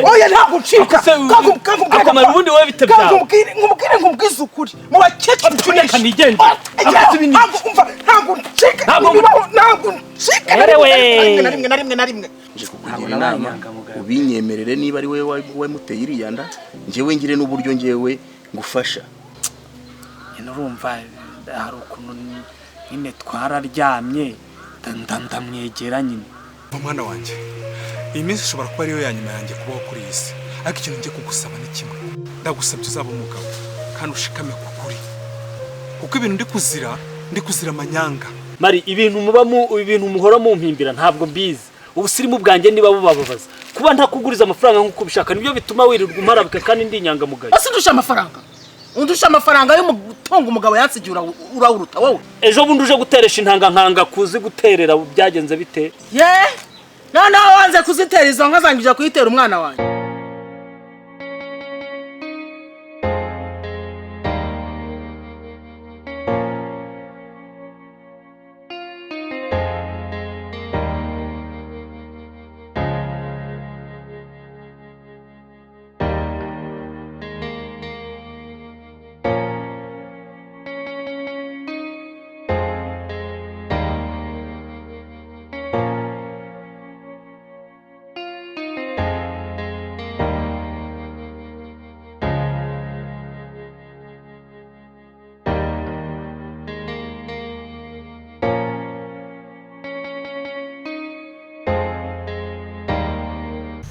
Oya, ntabwo ncika. Akomara ubundi wowe bite byawe? Nkubwire, nkubwize ukuri, mu bakecuru Reka nigende. Ntabwo, umva, ntabwo ncika. Ntabwo ncika na rimwe, na rimwe, na rimwe, na rimwe. Nje kukugira inama, ubinyemerere. Niba ari wowe wamuteye iriya nda, njyewe ngire n'uburyo njyewe ngufasha. Nyine urumva hari ukuntu nyine twararyamye, ndamwegera nyine. Mwana wanjye, iyi minsi ishobora kuba ariyo ya nyuma yanjye kubaho kuri iyi si, ariko ikintu ngiye kugusaba ni kimwe. Ndagusabye uzaba umugabo kandi ushikame ku kuri, kuko ibintu ndi kuzira, ndi kuzira amanyanga. Mari, ibintu muba mu ibintu muhora mumpimbira ntabwo mbizi. Ubusirimu bwanjye niba bubababaza, kuba ntakuguriza amafaranga nk'uko ubishaka, nibyo bituma wirirwa umparabika kandi ndi inyangamugayo. Ese undusha amafaranga? Undusha amafaranga y'umutungo umugabo yansigiye? Urawuruta wowe? Ejo bundi uje guteresha intanga nkanga kuzi guterera, byagenze bite? Ye, noneho wanze kuzitera izo nka zanjye, ujya kuyitera umwana wanjye.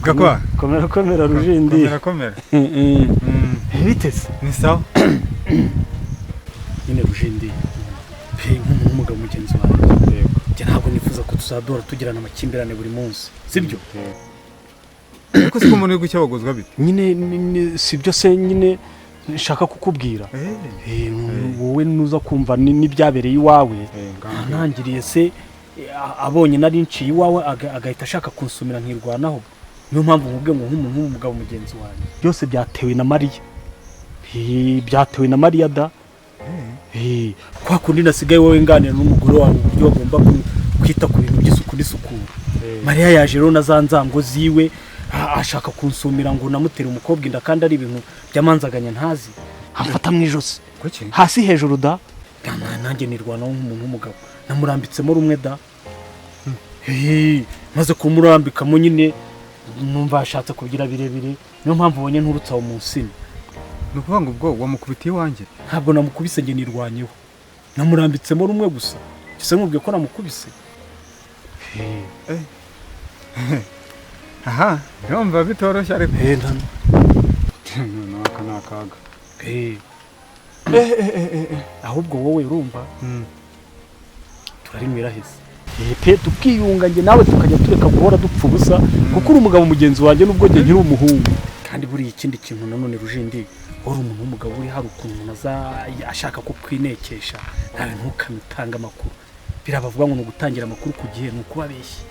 Gakwa. Komera, komera, Rujindi. Komera, komera. Biteze. Ni sawa. Nyine Rujindi pe, nk'umuntu w'umugabo mugenzi wanjye, njye ntabwo nifuza ko tuzadora tugirana amakimbirane buri munsi, sibyo? Ariko siko umuntu uri gucyabagozwa bite? Nyine si byo se nyine nshaka kukubwira. Wowe nuza kumva n'ibyabereye iwawe, ntangiriye se, abonye nari nciye iwawe, agahita ashaka kunsumira nkirwanaho. Niyo mpamvu nkubwiye ngo nk'umuntu w'umugabo mugenzi wanjye, byose byatewe na Mariya. Byatewe na Mariya da. Kwa kundi nasigaye wowe nganira n'umugore wawe uburyo bagomba kwita ku bintu by'isuku n'isukura, Mariya yaje rero na za nzango ziwe, ashaka kunsumira ngo namutere umukobwa inda, kandi ari ibintu by'amanzaganya ntazi. Amfata mu ijosi. Kuki? Hasi hejuru da. Nanjye nirwanaho nk'umuntu w'umugabo, namurambitsemo rumwe da. Maze kumurambikamo nyine numva ashatse kugira birebire, niyo mpamvu ubonye nturutse aho mu nsina. Ni ukuvuga ngo ubwo wamukubitiye iwanjye? Ntabwo namukubise, njye nirwanyeho, namurambitsemo rumwe gusa. Gisa nkubwiye ko namukubise. Aha ndumva bitoroshye ariko. Nta Aka ni akaga. Ahubwo wowe urumva turarinywera hese pe, tukiyunga njye nawe, tukajya tureka guhora dupfa ubusa, kuko uri umugabo mugenzi wanjye nubwo njye nkiri umuhungu. Kandi buriya ikindi kintu nanone, Rujindi, wari umuntu w'umugabo, uri hari ukuntu umuntu aza ashaka kukwinekesha, nawe ntukamutange amakuru. Biriya bavuga ngo ni ugutangira amakuru ku gihe, ni ukubabeshya.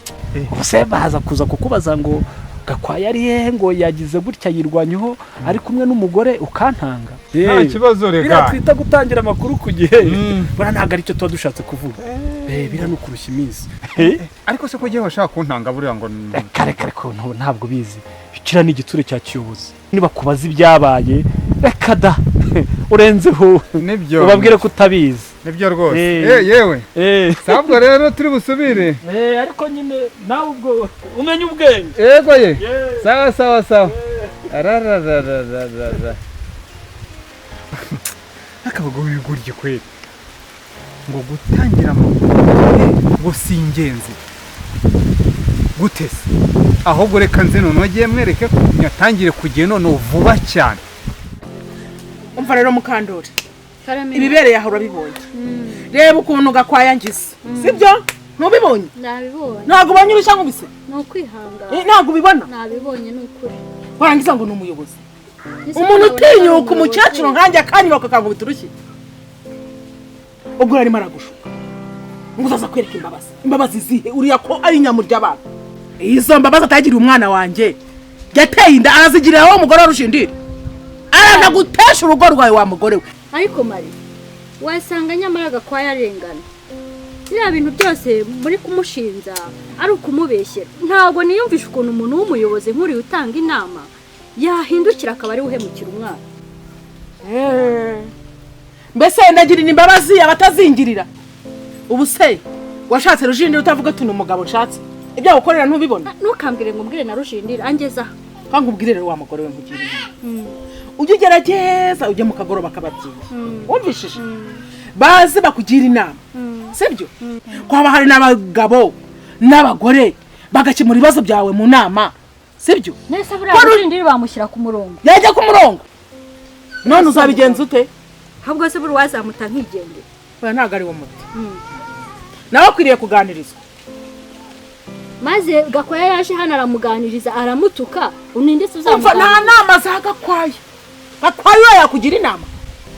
Ubuse baza kuza kukubaza ngo Gakwaya ari hehe, ngo yagize gutya, yirwanyeho ari kumwe n'umugore, ukantanga. Nta kibazo Biriya reka. twita gutangira amakuru ku gihe, buriya ntabwo aricyo tuba dushatse kuvuga. Biriya ni ukurushya iminsi. Ariko se ko ugiye washaka kuntanga buriya ngo Reka, reka, reka, ntabwo bizi. Kiriya ni igitsure cya kiyobozi. Nibakubaza ibyabaye, reka da, urenzeho. Nibyo. Ubabwire ko utabizi. Nibyo rwose. Eh. Yewe. Sabwo rero turi busubire. Ariko nyine nawe ubwo umenye ubwenge. Yego ye. Sawa, sawa, sawa. Arararararara. Akabago wigurye kweli. Ngo gutangira amakuru ngo si ingenzi. Gute se? Ahubwo reka nze noneho agiye mwereke ko nyatangire kugiye noneho vuba cyane. Umva rero Mukandori. Karame. Ibibereye aho urabibonye. Reba ukuntu Gakwaya ngize, sibyo? Ntubibonye? Nabibonye. Ntabwo ubonye urushya nkubise? Ni ukwihangana. Ntabwo ubibona? Nabibonye, ni ukuri. Warangiza ngo ni umuyobozi. Ese Umuntu nabona ko ari utinyuka umuyobozi. umukecuru nkanjye akanyubaka akangubita urushyi, ubwo arimo aragushuka ngo uzaza kwereka imbabazi. Imbabazi zihe? Uriya ko ari inyamurya abantu, izo mbabazi atagiriye umwana wanjye yateye inda arazigirira wowe mugore wa Rushindiri? Aranagutesha urugo rwawe wa mugore we. Ariko Mari, wasanga nyamara Gakwaya arengana. Biriya bintu byose muri kumushinja ari ukumubeshyera. Ntabwo niyumvisha ukuntu umuntu w'umuyobozi nk'uriya utanga inama yahindukira akaba ari uhemukira umwana. Mbese ndagirira imbabazi abatazingirira. Ubu se washatse Rujindiri utavuga ati ni umugabo nshatse, ibyo gukorera ntubibona? Ntukambwire ngo umbwire na Rujindiri angeza aha. Kandi ubwire rero wa mugore we nkugira inama, ujye ugerageza ujye mu kagoroba k'ababyeyi, wumvishije baze bakugira inama, sibyo? Ko haba hari n'abagabo n'abagore bagakemura ibibazo byawe mu nama, sibyo? Nese buriya Rujindiri bamushyira ku murongo? Yajya ku murongo none uzabigenza ute? Ahubwo se buri wazamuta nkigendera. Oya, ntabwo ari wo muti, nawe akwiriye kuganirizwa. Maze Gakwaya yaje hano aramuganiriza aramutuka, uninde se Umva, nta uzamuganiriza? nama za Gakwaya. Gakwaya we yakugira inama?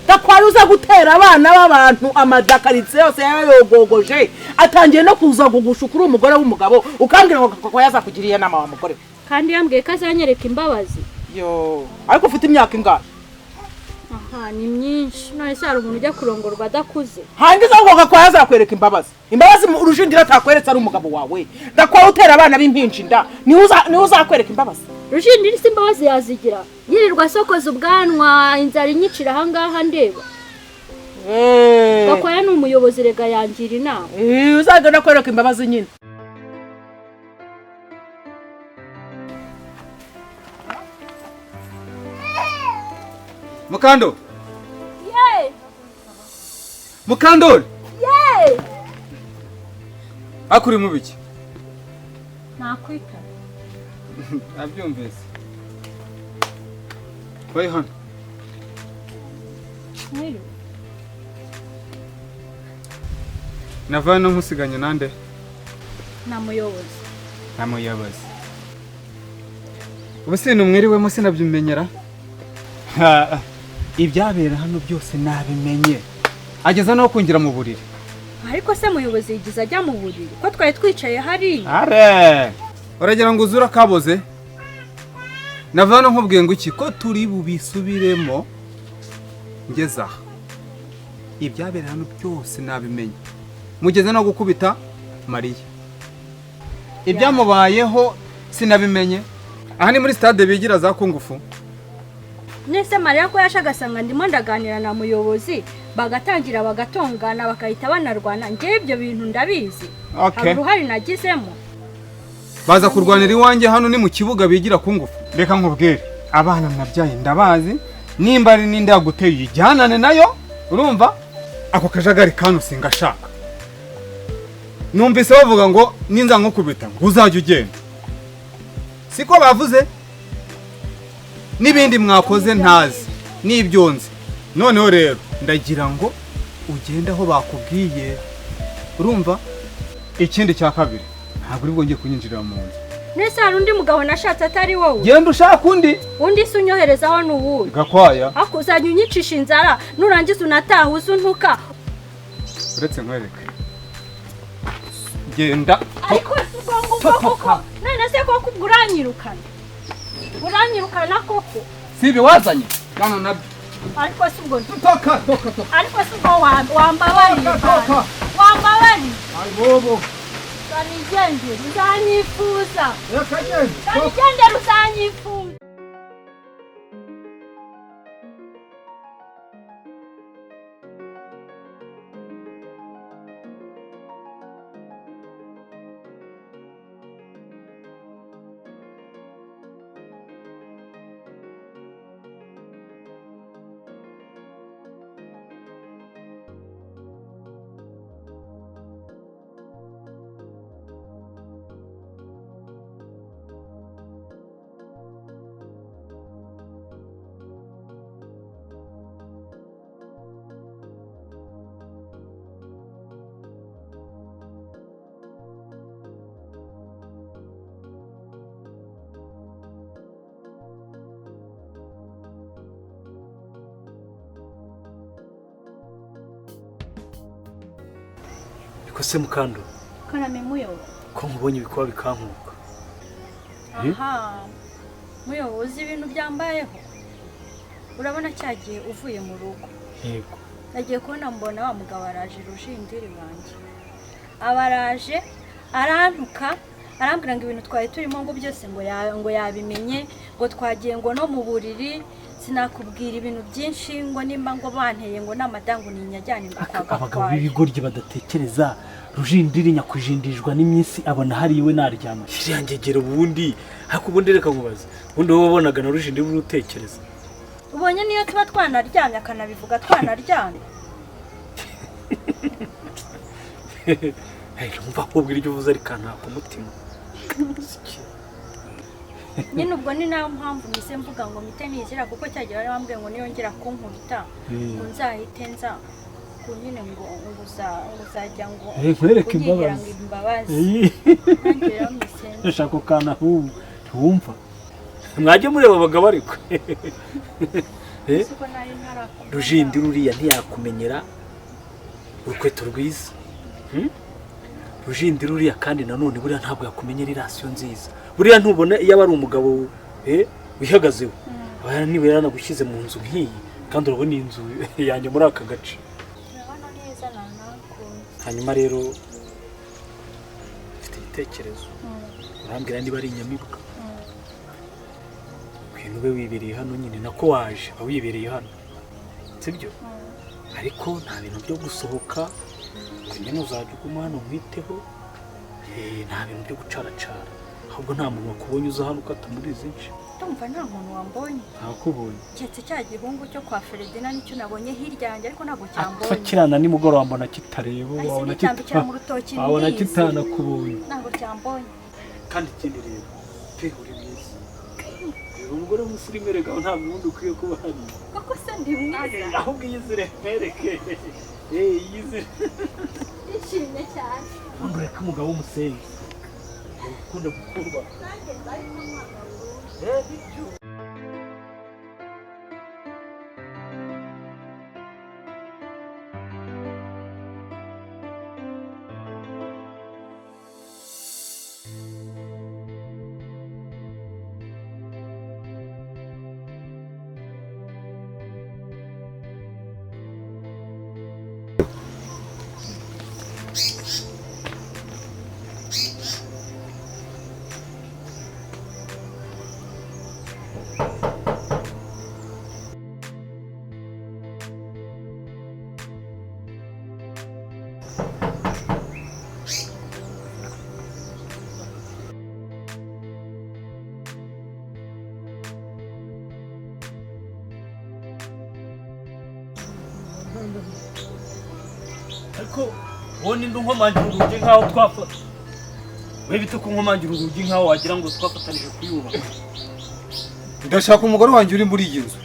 Gakwaya uza gutera abana b'abantu amadakaritse yose yayogogoje, atangiye no kuza kugusha kuri umugore w'umugabo, ukambwira ngo Gakwaya azakugira iyo nama wa mugore we? Kandi yambwiye ko azanyereka imbabazi. Yo, ariko ufite imyaka ingahe? Aha ni myinshi. None se hari umuntu ujya kurongorwa adakuze? Hangiza ngo Gakwaya azakwereka imbabazi. Imbabazi Rujindiri atakweretse ari umugabo wawe, Gakwaya utera abana b'impinja inda, niwe uzakwereka imbabazi? Rujindiri si imbabazi yazigira, yirirwa asokoza ubwanwa, inzara inyicira ahangaha ndeba. Gakwaya ni umuyobozi rega, yangira inama. Uzagenda kwereka imbabazi nyine. Mukando! Mukandori! Akuri mu biki? Nakwita. Nabyumvise. Bari hano. Mwiriwe. Nava hano nkusiganye nande? Na muyobozi. Na muyobozi. Ubu sintu mwiriwemo sinabyumenyera. Ha, ibyabera hano byose nabimenye. Ageza no kwinjira mu buriri. Ariko se muyobozi yigize ajya mu buriri ko twari twicaye hariya? Are! Uragira ngo uzura kaboze? Nava hano nkubwiye ngo iki ko turi bubisubiremo ngeze aha. Ibyabera hano byose nabimenye. Mugeze no gukubita Mariya. Ibyamubayeho sinabimenye. Aha ni muri stade bigira za kungufu. Nese Mariya ko yaje agasanga ndimo ndaganira na muyobozi, bagatangira bagatongana bakahita banarwana, njye ibyo bintu ndabizi. Okay. Hari uruhare nagizemo. Baza kurwanira iwanjye hano ni mu kibuga bigira kungufu. Reka nkubwire, abana nabyaye ndabazi, nimba ari ninde yaguteye ijyanane nayo, urumva? Ako kajagari kano singashaka. Numvise bavuga ngo ninza nkukubita ngo uzajya ugenda. Siko bavuze? N'ibindi mwakoze ntazi, n'ibyo nzi. Noneho rero ndagira ngo ugende aho bakubwiye, urumva? Ikindi cya kabiri, ntabwo uri bwongeye kunyinjirira mu nzu. Nese hari undi mugabo nashatse atari wowe? Genda ushaka undi. Undi se unyoherezaho ni uwuhe? Gakwaya. Ariko uzajya unyicisha inzara, nurangiza unataha uzuntuka. Uretse nkwereke. Genda. Ariko si ubwo ngubwo koko, none se koko ubwo uranyirukana? Uranyirukana koko? Si ibi wazanye? Gana nabyo. Ariko si ubwo Toka, toka, toka. Ariko si ubwo wambabariye. Toka. Wambabariye. Ayibobo. Uzanigendera, uzanyifuza. Reka genda. Uzanigendera, uzanyifuza. Ariko se Mukando, Karame muyobo. ko nkubonye ibikuba bikankuka. Aha. Muyobozi ibintu byambayeho. Urabona cyagiye uvuye mu rugo. Yego. Nagiye kubona mbona wa mugabo araje Rujindiri wanjye. Abaraje arantuka, arambwira ngo ibintu twari turimo ngo byose ngo yabimenye, ngo twagiye ngo no mu buriri, sinakubwira ibintu byinshi, ngo nimba ngo banteye ngo n'amadangu ninyajyane ngo kwa Abagabo Gakwaya. b'ibigoryi badatekereza. Rujindiri nyakujindijwa n'iminsi abona hari iwe naryama. Iriya ngegera ubundi, ariko ubundi reka nkubaze, ubundi wowe wabonaga na Rujindiri uri utekereza? Ubonye niyo tuba twanaryamye akanabivuga twanaryamye. Hey, numva kubwira ibyo uvuze ariko nta umutima. Nyine ubwo ni nayo mpamvu mise mvuga ngo mpite nizira, kuko cyagihe bari bambwiye ngo niyongera kunkubita ngo nzahite nza ku nyine ngo uzajya ngo Nkwereke kunyihera imbabazi. ngo imbabazi. Nanjye rero mise nza. Ndashaka ukana ahubwo ntiwumva. Mwajya mureba abagabo ariko. Ese uko nari ntarakubona. Rujindiri uriya ntiyakumenyera urukweto rwiza. Rujindiri uriya kandi nanone buriya ntabwo yakumenyera irasiyo nziza. Buriya ntubona iyo aba ari umugabo wihagazeho. Aba niba yaranagushyize mu nzu nk'iyi, kandi urabona inzu yanjye muri aka gace. Urabona neza nanakunze. Hanyuma rero mfite igitekerezo. Urambwira niba ari inyamibwa. Ngwino ube wibereye hano nyine, nako waje uba wibereye hano, sibyo? Ariko nta bintu byo gusohoka, ngo nyine uzajya uguma hano nkwiteho. Nta bintu byo gucaracara, ahubwo nta muntu wakubonye uza hano ukata muri izi nce. Ndumva nta muntu wambonye. Ntakubonye. Keretse cya gihungu cyo kwa Feredina nicyo nabonye hirya yanjye, ariko ntabwo cyambonye. Apfa kirana nimugoroba mbona kitareba, Nahise wabona nitambikira mu rutoki wabona ndizi. kitanakubonye. Ntabwo cyambonye. Kandi ikindi rero pe, uri mwiza. Reba umugore w'umusirimu erega ntabwo ubundi ukwiye kuba hano. Koko se ndi mwiza? Ahubwo iyizire mwereke. Iyizire. Ndishimye cyane. Ubundi ureke umugabo w'umusenzi ukunda gukurwa. Nanjye nzahita mwanga burundu. Bityo. Ariko wowe ninde unkomangira urugi nkaho twafata? We bite ko unkomangira urugi nkaho wagira ngo twafatanije kuyubaka? Ndashaka umugore wanjye uri muri iyi nzu.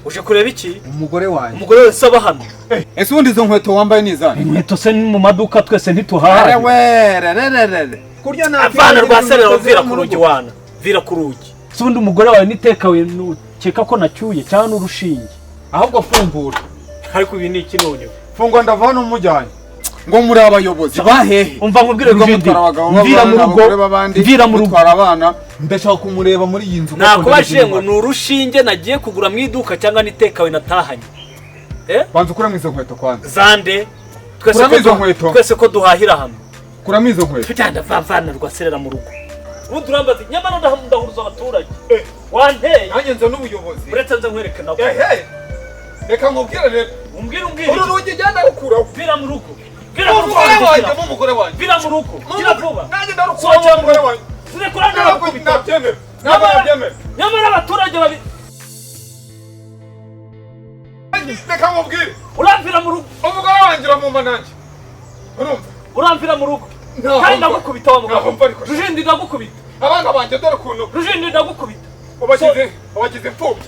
Uje kureba iki? Umugore wanjye. Umugore wese aba hano. Ese ubundi izo nkweto wambaye ni izanyu? Inkweto se ni mu maduka twese ntituhaha. Arewe, rererere. Kurya nta Avana rwa serera vira ku rugi wana. Vira ku rugi. Se ubundi umugore wawe niteka we ukeka ko nacyuye cyangwa n'urushinge? Ahubwo fungura. Ariko ibi ni iki noneho? Fungura ndava hano umujyanye. Ngo muri abayobozi bahehe. Umva nkubwire Rujindiri, mvira mu rugo, mvira mu rugo. Mutwara abana, ndashaka kumureba muri iyi nzu. Nakubajije ngo ni urushinge nagiye kugura mu iduka cyangwa nitekawe natahanye. Banza ukuramo izo nkweto kwanza. Zande. Kuramo izo nkweto. Twese ko duhahira hamwe. Kuramo izo nkweto. Tujyana vamvana rwa serera mu rugo. Ubundi urambaza nyamara ndahuruza abaturage. Wanteye. Nanjye nza n'ubuyobozi. Uretse nze nkwereke nabo. Ehe. Reka nkubwire rero. Umbwire umbwire. Uru rugi genda rukuraho. Vira mu rugo. Vira mu rugo. Umugore wanjye, umugore wanjye. Vira mu rugo. Gira vuba. Nanjye ndarukuraho umugore wanjye. Sirekura ntabwo nabyemera. Ntabwo nabyemera. Nyamara abaturage babi. Reka nkubwire. Uramvira mu rugo. Umugore wanjye uramumpa nanjye. Urumva? Uramvira mu rugo. Kandi ndagukubita wa mugabo. Rujindi ndagukubita. Abana banjye dore ukuntu. Rujindi ndagukubita. Ubagize imfubyi.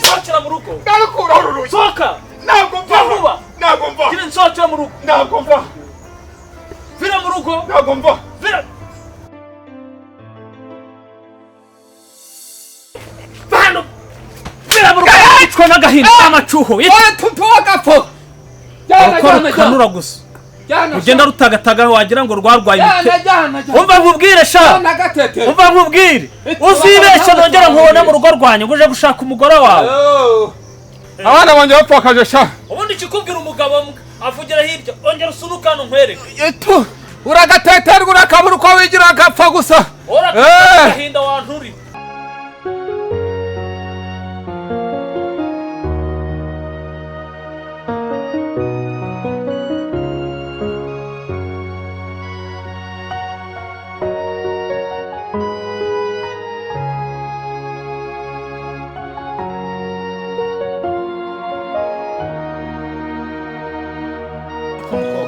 Sohokera mu rugo. Ndarukuraho uru rugi. Sohoka. Ntabwo mva. Vuba. Ntabwo mva. Gira nsohokera mu rugo. Ntabwo mva. Vira mu rugo. Ntabwo mva. Vira. Vano. Vira mu rugo. Icwa n'agahinda n'amacuho. Tuwagapfa. Jyana gusa. Ugenda rutagataga wagira ngo rwarwaye imite. Umva nkubwire sha. Umva nkubwire. Uzibeshye nongera nkubone mu rugo rwanyu ngo uje gushaka umugore wawe. Abana banjye bapfakaje sha. Ubundi ikikubwira umugabo Avugira hirya, ongera usunuke hano nkwereke. Itu uragateterwa urakabura uko wigira agapfa gusa. Uragahinda wanturi.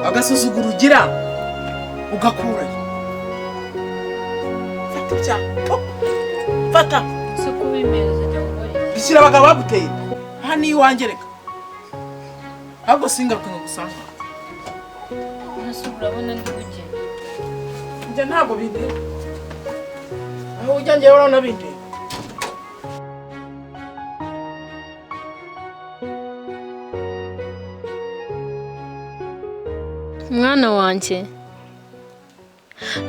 Agasuzuguro ugira ugakurayo. Fata ibyaha, fata. Si kubimeza jya gukora. Bishyira abagabo baguteye aha ni iwanjye, reka ahubwo singaruke ngo gusanga. Ese urabona ndi bugende? Njye ntabwo bindeba, aho ujya njyewe urabona bindeba. Mwana wanjye,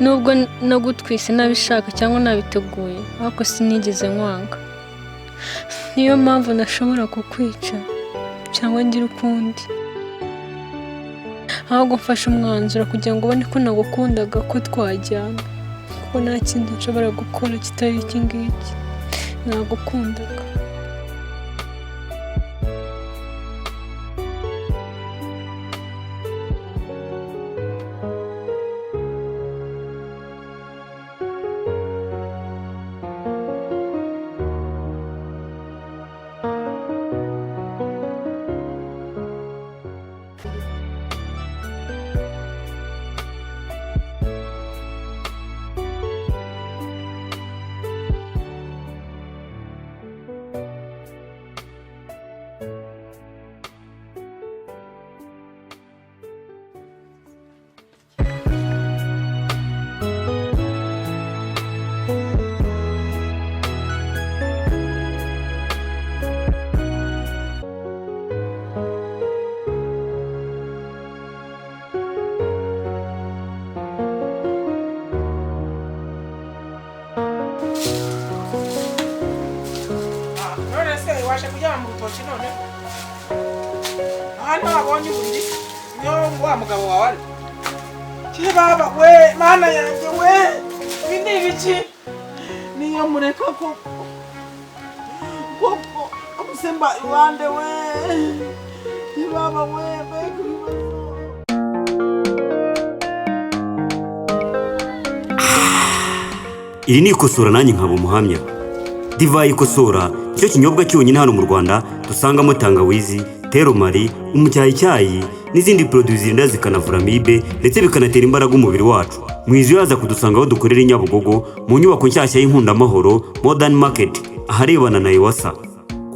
nubwo nagutwise nabishaka cyangwa nabiteguye, ariko sinigeze nkwanga. Niyo mpamvu nashobora kukwica cyangwa ngira ukundi. Ahubwo mfashe umwanzuro kugira ngo ubone ko nagukundaga, ko twajyana, kuko nta kindi nshobora gukora kitari iki ngiki. Nagukundaga. Waje kuryama mu rutoki none aha niho wabonye uburiri, niyo wa mugabo wawe ari. Kibaba we, mana yanjye we, ibi ni ibiki? Niyo mureka koko koko amusemba iwande we, kibaba we, mbega ibibazo. Iri ni ikosora nanjye nkaba umuhamya. Divayi ikosora nicyo kinyobwa cyonyine hano mu Rwanda dusangamo tangawizi, teromari, umucyayicyayi n'izindi produits zirinda zikanavura amibe ndetse bikanatera imbaraga umubiri wacu. Mwizu yaza kudusanga aho dukorera i Nyabugogo mu nyubako nshyashya y'Inkundamahoro Modern Market aharebana na Iwasa.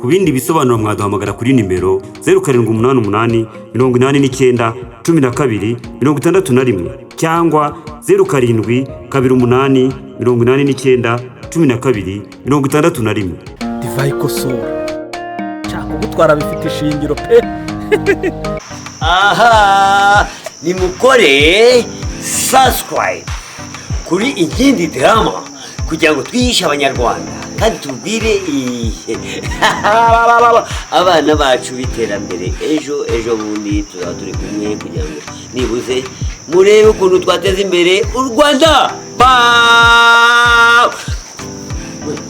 Ku bindi bisobanuro mwaduhamagara kuri nimero 0788 89 12 61 cyangwa 07 28 89 12 61. Divayi ikosora nshaka kugutwara bifite ishingiro pe. Aha nimukore subscribe kuri Inkindi Drama kugira ngo twigishe abanyarwanda kandi tubwire abana bacu b'iterambere. Ejo ejo bundi tuzaba turi kumwe kugira ngo nibuze murebe ukuntu twateza imbere u Rwanda. Ba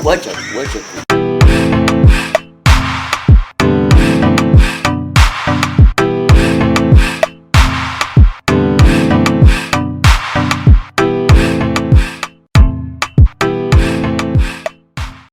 wacha wacha.